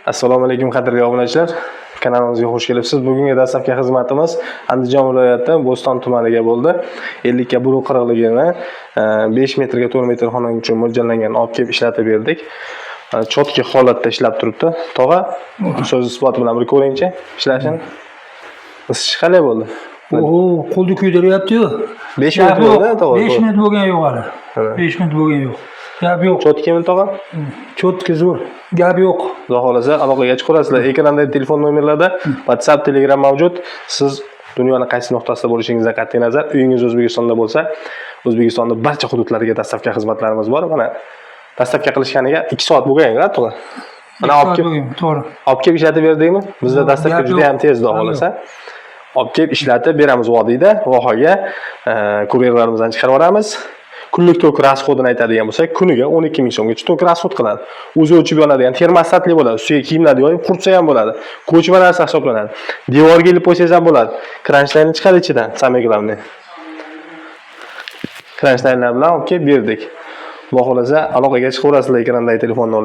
Assalomu alaykum, qadrli obunachilar. Kanalimizga xush kelibsiz. Bugungi dastlabki xizmatimiz Andijon viloyati Bo'ston tumaniga bo'ldi. 50 ga 1.40 ligini 5 metrga 4 metr xona uchun mo'ljallangan olib kelib ishlatib berdik. Чёткий holatda ishlab turibdi. Tog'a, so'z isboti bilan bir ko'ringchi ishlashini. Isishi qalay bo'ldi? Oho, qo'lni kuydiryapti-yu. 5 Gap minut yo'q. bo'ldi, tog'a. 5 minut bo'lgani yo'q hali. 5 minut bo'lgani yo'q. Gap yo'q. Чёткий mi, tog'a? Чёткий, zo'r. Gap yo'q. Xudo xohlasa, aloqaga chiqaverasizlar. Ekranda telefon nomerlarda WhatsApp, Telegram mavjud. Siz dunyoni qaysi nuqtasida bo'lishingizdan qat'iy nazar, uyingiz O'zbekistonda bo'lsa, O'zbekistonning barcha hududlariga доставка xizmatlarimiz bor. Mana, доставка qilishganiga 2 soat bo'lgan, tog'a. Mana, olib kelib bo'lgan, to'g'ri. Olib kelib ishlatib berdikmi? Bizda Yo'q, доставка gap juda yo'q. ham tez, xudo Gap xohlasa. Olib kelib ishlatib beramiz vodiyda, vohaga, kuryerlarimizdan chiqarib yuboramiz. Kunlik tok расход ini aytadigan bo'lsak, kuniga 12 ming so'mgacha tok расход qiladi. O'zi o'chib yonadigan termostatli bo'ladi. Ustiga kiyimlarni yoyib quritsa ham bo'ladi. Ko'chma narsa hisoblanadi. Devorga ilib qo'ysangiz ham bo'ladi. Кронштейн chiqadi ichidan, самое главное. Кронштейн lar bilan olib kelib berdik. Xudo xohlasa, aloqaga chiqaverasizlar ekrandagi telefon nomerlarga.